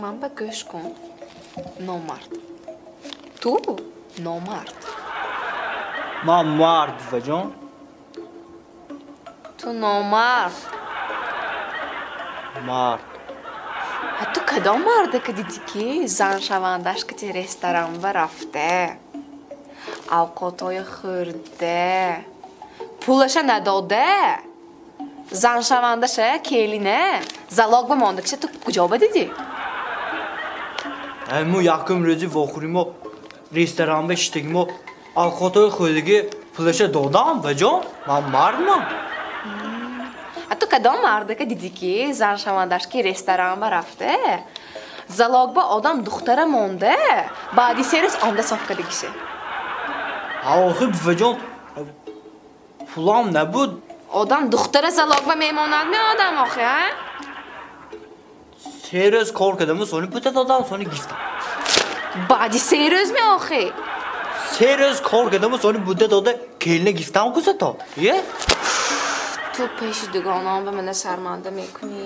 Ман ба гӯш кун. Номард. Ту номард. Ман мард, буваҷон. Ту номард. Мард. Ту кадом мардака дидӣ, ки заншавандаш кати ресторан ба рафта, авқотҳои хӯрда, пулаша надода, заншавандаша келина залог ба монда киша, ту куҷо ба дидӣ? Мо якум рӯзи вохӯрӣ мо ресторан ба шиштагӣ, мо авқотҳои хӯрдагӣ, пулаша додам, буваҷон. Ман мардмам. Ту кадом мардака дидӣ, ки заншавандаш ки ресторан ба рафта, залог ба одам духтара монда, баъди 3 рӯз омда соф кардагиша? Охи, буваҷон, пулам набуд. Одам духтара залог ба мемонад ме одам охи, а? 3 рӯз кор кардаму сони пута додам, сони гифтам. Баъди 3 рӯз ме охи? 3 рӯз кор кардаму сони буда дода, келина гифтам кусато е. Ту пеши дугонон ба мана шарманда мекунӣ.